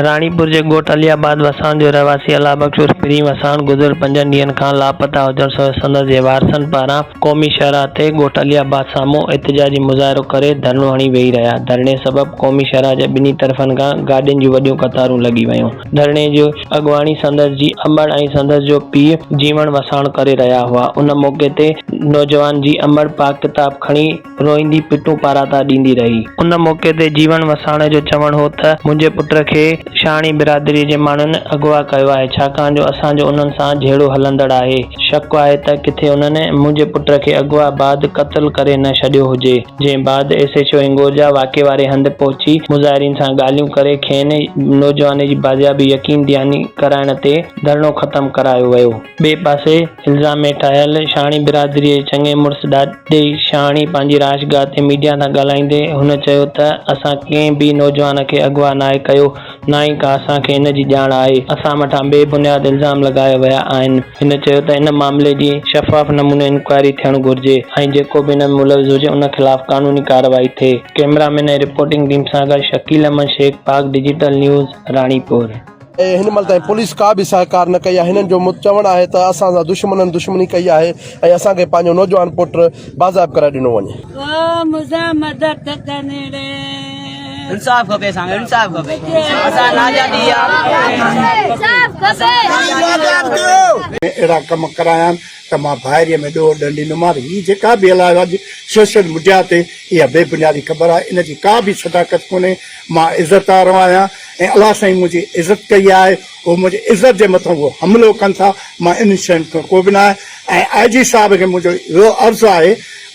راڻيپور جي ڳوٺ علي آباد وساڻ جو رهواسي الله بخش عرف پرين وساڻ گذريل پنجن ڏينهن کان لاپتا هجڻ سبب سندس جي وارثن پاران قومي شاهراهه تي ڳوٺ علي آباد سامهون احتجاجي مظاهرو ڪري ڌرڻو هڻي ويهي رهيا. ڌرڻي سبب قومي شاهراهه جي ٻنهي طرفن کان گاڏين جون وڏيون قطارون لڳي ويون. ڌرڻي جي اڳواڻي سندس جي امڙ ۽ سندس جو پيء جيوڻ وساڻ ڪري رهيا هئا. ان موقعي تي نوجوان جي امڙ پاڪ ڪتاب کڻي روئيندي پٽون پاراتا ڏيندي رهي. ان موقعي تي جيوڻ وساڻ جو چوڻ هو ته منهنجي پٽ کي شاهاڻي برادري جي ماڻهن اغوا ڪيو آهي ڇاڪاڻ جو اسان جو انهن سان جهيڙو هلندڙ آهي شڪ آهي ته ڪٿي انهن منهنجي پٽ کي اغوا بعد قتل ڪري نه ڇڏيو هجي جنهن بعد ايس ايڇ او هنگورجا واقعي واري هنڌ پهچي مظاهرين سان ڳالهيون ڪري کين نوجوان جي بازيابي يقين دهاني ڪرائڻ تي ڌرڻو ختم ڪرايو ويو. ٻئي پاسي الزام هيٺ آيل شاهاڻي برادري جي چڱي مڙس ڏاڏي شاهاڻي پنهنجي رهائشگاهه تي ميڊيا سان ڳالهائيندي هن چيو ته اسان ڪنهن به نوجوان کي اغوا ناهي ڪيو نه ئي ڪا اسان کي ان جي ڄاڻ آهي اسان مٿان بي بنياد الزام لڳايا ويا آهن هن چيو ته ان معاملي جي شفاف نموني انڪوائري ٿيڻ گهرجي ۽ جيڪو به ان ۾ ملوث هجي ان خلاف قانوني ڪارروائي ٿئي ڪئميرا مين ۽ رپورٽنگ ٽيم سان گڏ شڪيل احمد شيخ پاڪ ڊجيٽل نيوز راڻيپور. ۽ هن مهل تائين پوليس ڪا به سهڪار نه ڪئي آهي هنن جو چوڻ آهي ته اسان سان دشمنن دشمني ڪئي آهي ۽ اسان کي پنهنجو نوجوان پٽ بازياب ڪرائي ڏنو وڃي. ڪو مزا مدد ڪن ڙي. انصاف کپي اسان کي انصاف کپي اسان آزادي آ انصاف کپي. اهڙا ڪم ڪرايا آهن ته مان ڀائريء ۾ ڏوهه ڏنڊيندومانس. هي جيڪا به هلايو اڄ سوشل مڊيا تي اها بي بنيادي خبر آهي ان جي ڪا به صداقت ڪونهي. مان عزت وارو آهيان ۽ الله سائين منهنجي عزت ڪئي آهي هو منهنجي عزت جي مٿان اهو حملو ڪن ٿا مان انهن شين کان ڪو به نه آهيان ۽ آء جي صاحب کي منهنجو اهو عرض آهي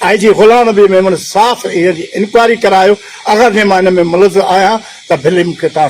آء جي غلام نبي ميمڻ صاف ان جي انڪوائري ڪرايو اگر جي مان ان ۾ ملوث آهيان ته ڀلي مون کي توهان.